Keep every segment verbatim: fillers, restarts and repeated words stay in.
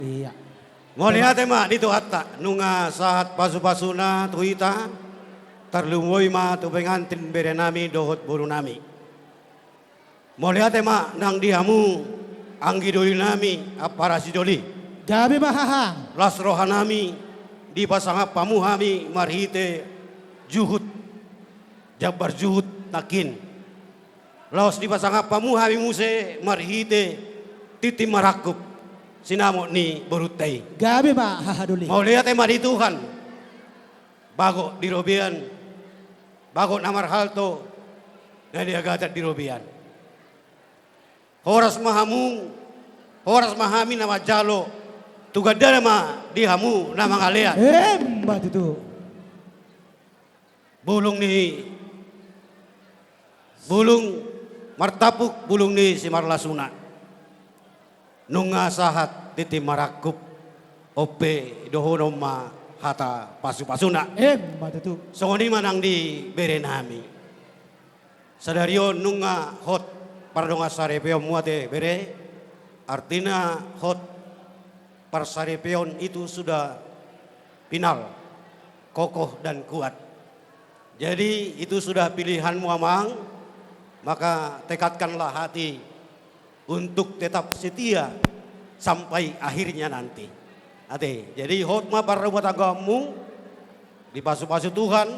Iya. Mauliate ma di Tuhanta, nunga sahat pasupasuna tu hita, tarlumobi ma tu pengantin berenami dohot borunami. Mauliate ma nang di hamu, anggi dolinami, ampara sidoli. Gabe ma haha. Las rohanami, dipasangap hamu hami marhite juhut, jambar juhut nangkin. Laos dipasangap hamu hami muse marhite tintin marangkup, sinamot ni borunta i. Gabe ma haha doli. Mauliate ma di Tuhan. Bagot di robean, bagot na marhalto, na niagatan di robean. Horas ma hamu, horas ma hami na manjalo, tu gandana ma di hamu na mangalean. Emma tutu. Bulung ni, bulung martampuk, bulung ni simarlasuna. Nunga sahat tintin marangkup, on pe dohonon ma hata pasupasuna. Emma tutu. Songon i ma nang di berenami. Sadari on nunga hot pardongansaripeonmu ate bere, artina hot parsaripeon itu sudah final, kokoh dan kuat. Jadi itu sudah pilihanmu amang, maka tekadkanlah hati untuk tetap setia sampai akhirnya nanti. Ate, jadi hot ma parrumatanggaonmu, dipasupasu Tuhan,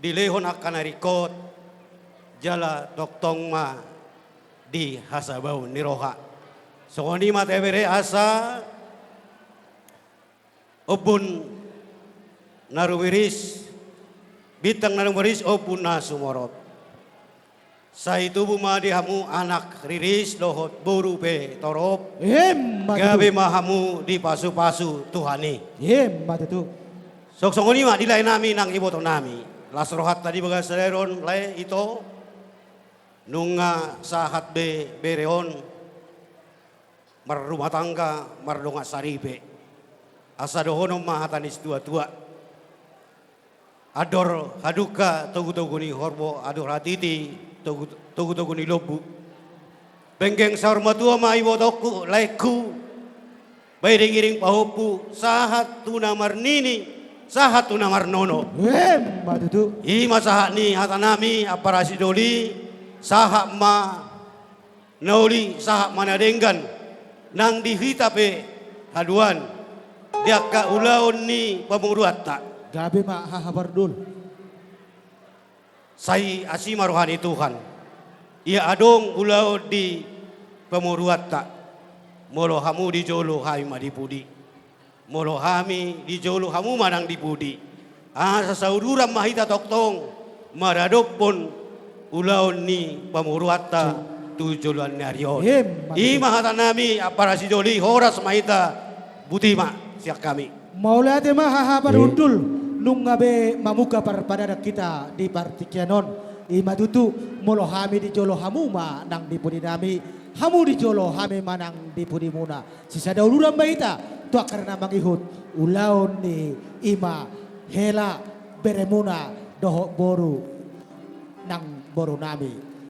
dilehon angka na ringkot, jala tongtong ma di hasabaon ni roha. Songon i ma ate bere asa ombun na rumiris, bintang na rumiris, ombun na sumorop. Sai tubu ma di hamu anak riris dohot boru pe torop. Emma tutu. Gabe ma hamu dipasupasu Tuhan i. Emma tutu. Songon i ma di laenami nang ibotonami. Las rohanta di bagasan sadari on lae ito. Nunga sahat be bere on marrumatangga, mardongansaripe. Asa dohonon ma hata ni situatua. Andor hadungka togutogu ni horbo, andor hatiti togu, togutogu ni lombu. Penggeng saur matua ma ibotongku, laengku, bahen iring pahompu, sahat tu na marnini, sahat tu na marnono. Emma tutu. I ma sahat ni hatanami, ampara sidoli, sahat ma na uli, sahat ma na denggan, nang di hita pe haduan, di angka ulaon ni pamoruonta. Gabe ma haha pardol. Sai asi ma roha ni Tuhan. Ia adong ulaon di pamoruonta. Molo hamu di jolo hami ma di pudi. Molo hami di jolo hamu ma nang di pudi. Asa sauduran ma hita tongtong maradophon ulaon ni pamoruonta tu joloan ni ari on. Emma tutu. I ma hatanami, ampara sidoli, horas ma hita, botima sian hami. Mauliate ma haha parhundul, nunga be mamungka parpadanan hita di partingkian on. I ma tutu, molo hami di jolo hamu ma nang di pudinami, hamu di jolo hami ma nang di pudimuna. Sisada uduran ma hita tu angka na mangihut ulaon ni i ma hela beremuna dohot boru nang borunami.